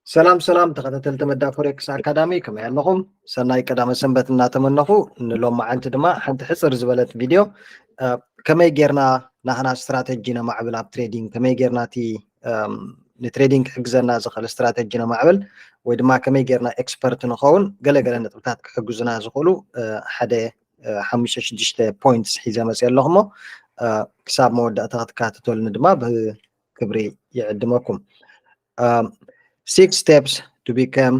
ሰላም ሰላም ተኸታተልቲ መዳ ፎሬክስ ኣካዳሚ፣ ከመይ ኣለኹም? ሰናይ ቀዳመ ሰንበት እናተመነኹ፣ ንሎማዓንቲ ድማ ሓንቲ ሕፅር ዝበለት ቪድዮ፣ እ፣ ከመይ ጌርና ናህና ስትራተጂ ነማዕብል ኣብ ትሬዲንግ፣ ከመይ ጌርና እቲ፣ እም፣ ንትሬዲንግ ክሕግዘና ዝኽእል ስትራተጂ ነማዕብል፣ ወይ ድማ ከመይ ጌርና ኤክስፐርት ንኸውን፣ ገለገለ ነጥብታት ክሕግዙና ዝኽእሉ፣ እ፣ ሓደ፣ እ፣ ሓሙሽተ ሽዱሽተ ፖይንትስ ሒዘ መፅየ ኣለኹ እሞ፣ እ፣ ክሳብ መወዳእታ ክትከታተሉኒ ድማ ብክብሪ ይዕድመኩም። Um, six steps to become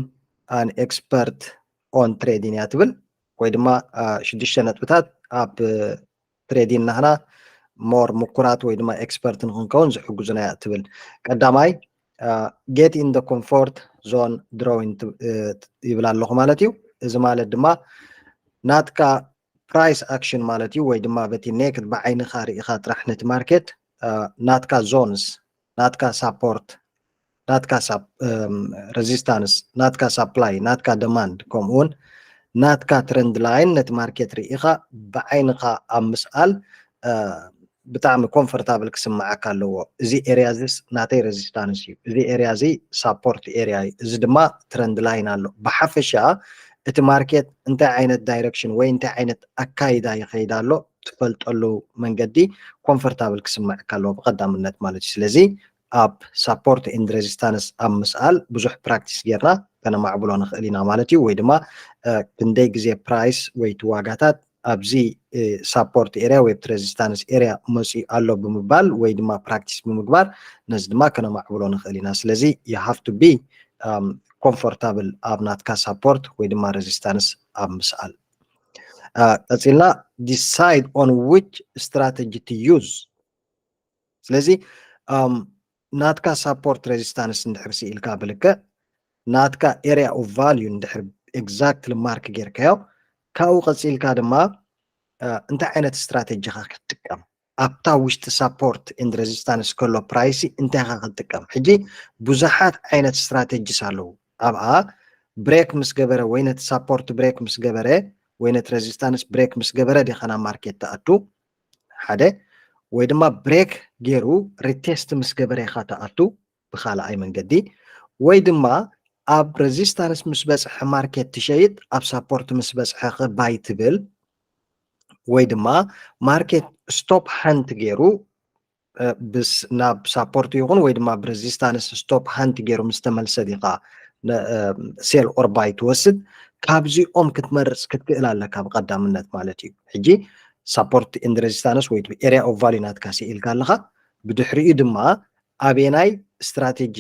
an expert on trading እያ ትብል፣ ወይ ድማ፣ አ፣ ሽዱሽተ ነጥብታት ኣብ ትሬዲንግ ናህና ሞር ምኩራት ወይ ድማ ኤክስፐርት ንክንከውን ዝሕግዙና እያ ትብል። ቀዳማይ፣ አ፣ get in the comfort zone drawing ት-፣ እ፣ ይብል ኣለኹ ማለት እዩ። እዚ ማለት ድማ ናትካ ፕራይስ ኣክሽን ማለት እዩ፣ ወይ ድማ በቲ ኔክድ ብዓይንኻ ርኢኻ ጥራሕ ነቲ ማርኬት፣ አ፣ ናትካ ዞንስ፣ ናትካ ሳፖርት፣ ናትካ ሳፕ-፣ እም፣ ሬዚስታንስ፣ ናትካ ሳፕላይ፣ ናትካ ደማንድ፣ ከምኡ እውን ናትካ ትረንድ ላይን ነቲ ማርኬት ርኢኻ ብዓይንኻ ኣብ ምስኣል፣ አ፣ ብጣዕሚ ኮምፎርታብል ክስምዓካ ኣለዎ። እዚ ኤርያ እዚስ ናተይ ሬዚስታንስ እዩ፣ እዚ ኤርያ እዚ ሳፖርት ኤርያ እዩ፣ እዚ ድማ ትረንድ ላይን ኣሎ። ብሓፈሻ እቲ ማርኬት እንታይ ዓይነት ዳይሬክሽን ወይ እንታይ ዓይነት ኣካይዳ ይኸይድ ኣሎ ትፈልጠሉ መንገዲ ኮምፎርታብል ክስምዓካ ኣለዎ ብቐዳምነት ማለት እዩ። ስለዚ ኣብ ሳፖርት ኤንድ ሬዚስታንስ ኣብ ምስኣል ብዙሕ ፕራክቲስ ጌርና ከነማዕብሎ ንኽእል ኢና ማለት እዩ። ወይ ድማ፣ እ፣ ክንደይ ግዜ ፕራይስ ወይ እቲ ዋጋታት ኣብዚ፣ እ፣ ሳፖርት ኤርያ ወይ ኣብቲ ሬዚስታንስ ኤርያ መፂኡ ኣሎ ብምባል ወይ ድማ ፕራክቲስ ብምግባር ነዚ ድማ ከነማዕብሎ ንኽእል ኢና። ስለዚ you have to be፣ um, comfortable ኣብ ናትካ ሳፖርት ወይ ድማ ሬዚስታንስ ኣብ ምስኣል። እ፣ ቀፂልና፣ decide on which strategy to use። ስለዚ፣ um፣ ናትካ ሳፖርት ሬዚስታንስ እንድሕር ስኢልካ ብልክዕ ናትካ ኤርያ ኦፍ ቫልዩ እንድሕር ኤግዛክትሊ ማርክ ጌርካዮ፣ ካብኡ ቀፂልካ ድማ፣ እ፣ እንታይ ዓይነት ስትራተጂ ኢኻ ክትጥቀም፣ ኣብታ ውሽጢ ሳፖርት ኤንድ ሬዚስታንስ ከሎ ፕራይሲ እንታይ ኢኻ ክትጥቀም። ሕጂ ብዙሓት ዓይነት ስትራተጂስ ኣለዉ። ኣብኣ ብሬክ ምስ ገበረ ወይ ነቲ ሳፖርት ብሬክ ምስ ገበረ ወይ ነቲ ሬዚስታንስ ብሬክ ምስ ገበረ ዲኻ ናብ ማርኬት ትኣቱ፣ ሓደ፣ ወይ ድማ ብሬክ ገይሩ ሪቴስት ምስ ገበረ ኢኻ ትኣቱ ብኻልኣይ መንገዲ፣ ወይ ድማ ኣብ ሬዚስታንስ ምስ በፅሐ ማርኬት ትሸይጥ፣ ኣብ ሳፖርት ምስ በፅሐ ኸ ባይ ትብል፣ ወይ ድማ ማርኬት ስቶፕ ሃንት ገይሩ፣ እ፣ ብስ-፣ ናብ ሳፖርት ይኹን ወይ ድማ ብሬዚስታንስ ስቶፕ ሃንት ገይሩ ምስ ተመልሰ ዲኻ ነ-፣ እ፣ ሴል ኦር ባይ ትወስድ። ካብዚኦም ክትመርፅ ክትክእል ኣለካ ብቐዳምነት ማለት እዩ። ሕጂ ሳፖርት ኤንድ ሬዚስታንስ ወይ ኤርያ ኦፍ ቫልዩ ናትካ ስኢልካ ኣለኻ። ብድሕሪኡ ድማ ኣበየናይ ስትራቴጂ፣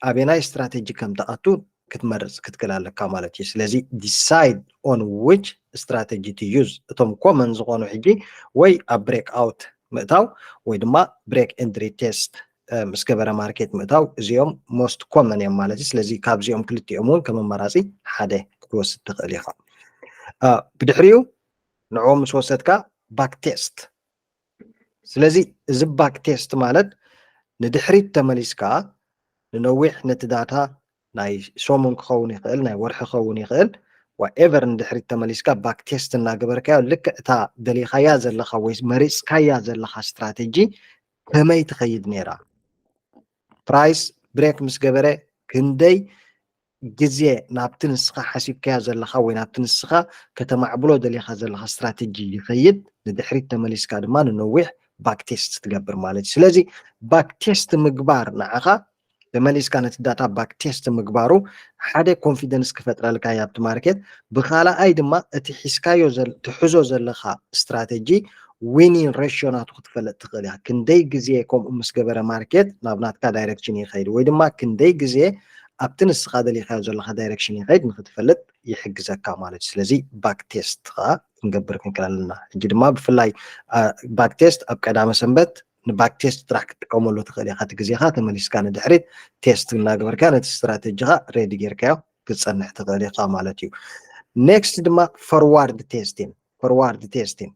ኣበየናይ ስትራቴጂ ከም ትኣቱ ክትመርፅ ክትክእል ኣለካ ማለት እዩ። ስለዚ decide on which strategy to use። እቶም ኮመን ዝኾኑ ሕጂ ወይ ኣብ ብሬክ ኣውት ምእታው ወይ ድማ ብሬክ ኤንድ ሪቴስት፣ እ፣ ምስ ገበረ ማርኬት ምእታው፣ እዚኦም ሞስት ኮመን እዮም ማለት እዩ። ስለዚ ካብዚኦም ክልቲኦም እውን ከም ኣማራፂ ሓደ ክትወስድ ትኽእል ኢኻ። እ፣ ብድሕሪኡ ንዕኦም ምስ ወሰድካ ባክ ቴስት። ስለዚ እዚ ባክ ቴስት ማለት ንድሕሪት ተመሊስካ ንነዊሕ ነቲ ዳታ ናይ ሰሙን ክኸውን ይኽእል፣ ናይ ወርሒ ክኸውን ይኽእል፣ ዋኤቨር ንድሕሪት ተመሊስካ ባክ ቴስት እናገበርካዮ ልክዕ እታ ደሊኻያ ዘለኻ ወይ መሪፅካያ ዘለኻ ስትራቴጂ ከመይ ትኸይድ ነይራ፣ ፕራይስ ብሬክ ምስ ገበረ ክንደይ ግዜ ናብቲ ንስኻ ሓሲብካዮ ዘለኻ ወይ ናብቲ ንስኻ ከተማዕብሎ ደሊኻ ዘለኻ ስትራቴጂ ይኸይድ፣ ንድሕሪት ተመሊስካ ድማ ንነዊሕ ባክ ቴስት ትገብር ማለት እዩ። ስለዚ ባክ ቴስት ምግባር ንዓኻ ተመሊስካ ነቲ ዳታ ባክ ቴስት ምግባሩ ሓደ ኮንፊደንስ ክፈጥረልካ እዩ ኣብቲ ማርኬት። ብኻልኣይ ድማ እቲ ሒዝካዮ ዘል-፣ ትሕዞ ዘለኻ ስትራቴጂ ዊኒን ሬሽዮ ናቱ ክትፈልጥ ትኽእል ኢኻ። ክንደይ ግዜ ከምኡ ምስ ገበረ ማርኬት ናብ ናትካ ዳይሬክሽን ይኸይድ ወይ ድማ ክንደይ ግዜ ኣብቲ ንስኻ ደሊኻዮ ዘለኻ ዳይሬክሽን ይኸይድ ንክትፈልጥ ይሕግዘካ ማለት እዩ። ስለዚ ባክ ቴስት ከዓ ክንገብር ክንክእል ኣለና። ሕጂ ድማ ብፍላይ፣ አ፣ ባክ ቴስት ኣብ ቀዳመ ሰንበት ንባክ ቴስት ጥራሕ ክትጥቀመሉ ትኽእል ኢኻ። እቲ ግዜኻ ተመሊስካ ንድሕሪት ቴስት እናገበርካ ነቲ ስትራቴጂኻ ሬዲ ጌርካዮ ክትጸንሕ ትኽእል ኢኻ ማለት እዩ። ኔክስት ድማ ፎርዋርድ ቴስቲንግ፣ ፎርዋርድ ቴስቲንግ።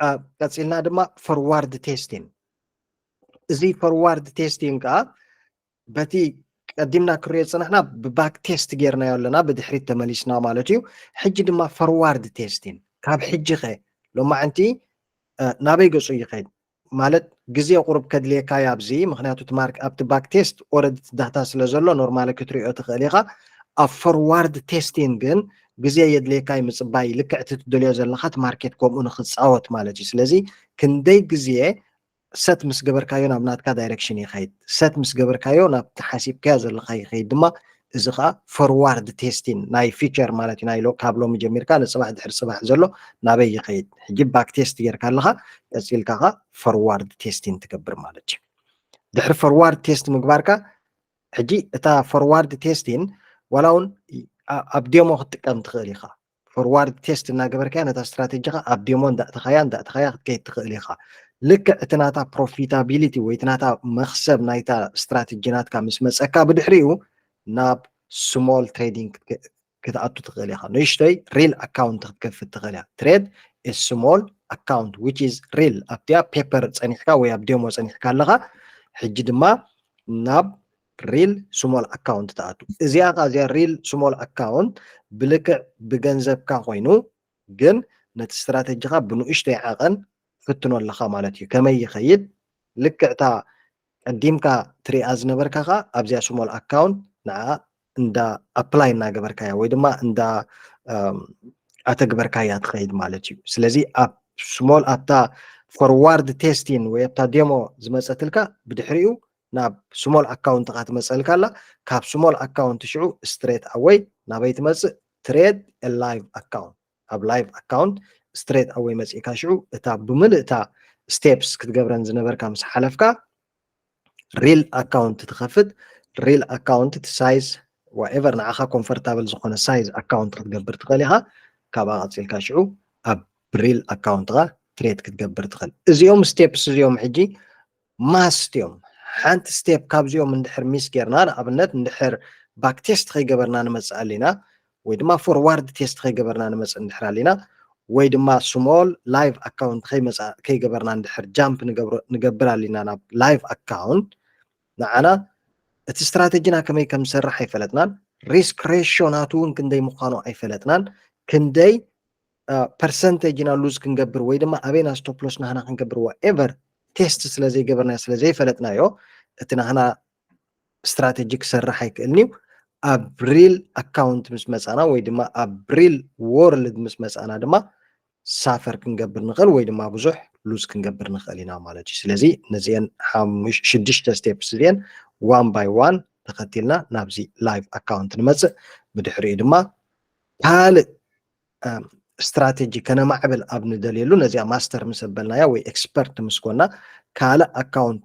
አ፣ ቀጺልና ድማ ፎርዋርድ ቴስቲንግ። እዚ ፎርዋርድ ቴስቲንግ ከኣ በቲ ቀዲምና ክሪኦ ዝፀናሕና ብ back test ጌርናዮ ኣለና፣ ብድሕሪት ተመሊስና ማለት እዩ። ሕጂ ድማ forward testing፣ ካብ ሕጂ ኸ ሎማዓንቲ ናበይ ገፁ ይኸይድ ማለት ግዜ ቁሩብ ከድልየካ እዩ ኣብዚ። ምክንያቱ ኣብቲ back test already data ስለ ዘሎ normally ክትሪኦ ትኽእል ኢኻ። ኣብ forward testing ግን ግዜ የድልየካ እዩ ምፅባይ፣ ልክዕ እቲ ትደልዮ ዘለካ እቲ market ከምኡ ንክፃወት ማለት እዩ። ስለዚ ክንደይ ግዜ set ምስ ገበርካዮ ናብ ናትካ direction ይኸይድ፣ set ምስ ገበርካዮ ናብቲ ሓሲብካዮ ዘለካ ይኸይድ ድማ። እዚ ከዓ forward testing ናይ future ማለት እዩ። ናይ ካብ ሎሚ ጀሚርካ ንፅባሕ ድሕሪ ፅባሕ ዘሎ ናበይ ይኸይድ፣ ሕጂ back test ጌርካ ኣለካ፣ ቀፂልካ ከዓ forward testing ትገብር ማለት እዩ። ድሕሪ forward test ምግባርካ ሕጂ እታ forward testing ዋላ እውን ኣብ demo ክትጥቀም ትኽእል ኢኻ። Forward test እናገበርካያ ነታ strategy ኻ ኣብ demo እንዳእተኻያ እንዳእተኻያ ክትከይድ ትኽእል ኢኻ። ልክዕ እቲ ናታ profitability ወይ እቲ ናታ መኽሰብ ናይታ strategy ናትካ ምስ መፀካ ብድሕሪኡ ናብ small trading ክትኣቱ ትኽእል ኢኻ። ንእሽተይ real account ክትከፍት ትኽእል ኢኻ። Trade a small account which is real ኣብቲኣ paper ፀኒሕካ ወይ ኣብ demo ፀኒሕካ ኣለኻ። ሕጂ ድማ ናብ real small account ትኣቱ። እዚኣ ኸዓ እዚኣ real small account ብልክዕ ብገንዘብካ ኮይኑ ግን ነቲ strategy ኻ ብንኡሽተይ ዓቐን ትፍትኖ ኣለኻ ማለት እዩ። ከመይ ይኸይድ? ልክዕታ ቀዲምካ ትሪኣ ዝነበርካ ኸዓ ኣብዚኣ small account ንዓ እንዳ apply እናገበርካያ ወይ ድማ እንዳ ኣተግበርካያ ትኸይድ ማለት እዩ። ስለዚ ኣብ small ኣብታ forward testing ወይ ኣብታ demo ዝመፀትልካ ብድሕሪኡ ናብ small account ኻ ትመፀልካ ኣላ። ካብ small account ሽዑ straight away ናበይ ትመፅእ? Trade a live account። ኣብ live account straight away መፂእካ ሽዑ እታ ብምልእታ steps ክትገብረን ዝነበርካ ምስ ሓለፍካ real account ትኸፍት። Real account እቲ size whatever ንዓኻ comfortable ዝኾነ size account ክትገብር ትኽእል ኢኻ። ካብኣ ቀፂልካ ሽዑ ኣብ real account ኻ trade ክትገብር ትኽእል። እዚኦም steps እዚኦም ሕጂ must እዮም። ሓንቲ step ካብዚኦም እንድሕር miss ጌርና፣ ንኣብነት እንድሕር back test ከይገበርና ንመፅእ ኣሊና ወይ ድማ forward test ከይገበርና ንመፅእ እንድሕር ኣሊና ወይ ድማ small live account ከይገበርና እንድሕር jump ንገብር ኣሊና ናብ live account፣ ንዓና እቲ strategy ና ከመይ ከም ዝሰርሕ ኣይፈለጥናን። Risk ratio ናቱ እውን ክንደይ ምዃኑ ኣይፈለጥናን። ክንደይ percentage ኢና lose ክንገብር ወይ ድማ ኣበይና stop loss ናህና ክንገብር whatever test ስለ ዘይገበርናዮ ስለ ዘይፈለጥናዮ እቲ ናህና strategy ክሰርሕ ኣይክእልን እዩ። ኣብ real account ምስ መፃና ወይ ድማ ኣብ real world ምስ መፃና ድማ suffer ክንገብር ንኽእል ወይ ድማ ብዙሕ lose ክንገብር ንኽእል ኢና ማለት እዩ። ስለዚ ነዚአን ሽዱሽተ steps እዚአን one by one ተኸቲልና ናብዚ live account ንመፅእ። ብድሕሪኡ ድማ ካልእ strategy ከነማዕብል ኣብ ንደልየሉ ነዚኣ master ምስ ኣበልናያ ወይ expert ምስ ኮና ካልእ account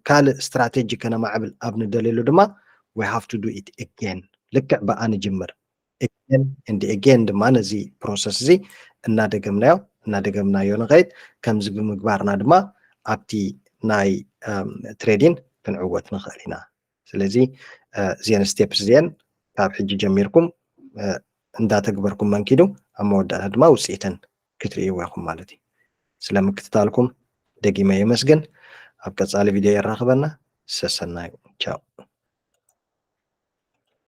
ካልእ strategy ከነማዕብል ኣብ ንደልየሉ ድማ we have to do it again። ልክዕ ብኣ ንጅምር። Again and again ድማ ነዚ process እዚ እናደገምናዮ እናደገምናዮ ንኸይድ። ከምዚ ብምግባርና ድማ ኣብቲ ናይ trading ክንዕወት ንኽእል ኢና። ስለዚ እዚአን steps እዚአን ካብ ሕጂ ጀሚርኩም እንዳተግበርኩም መንኪዱ ኣብ መወዳእታ ድማ ውፅኢተን ክትርእይዎ ኢኹም ማለት እዩ። ስለምክትታልኩም ደጊመ የመስግን። ኣብ ቀፃሊ video የራኽበና። ሰሰናዩ። ቻው።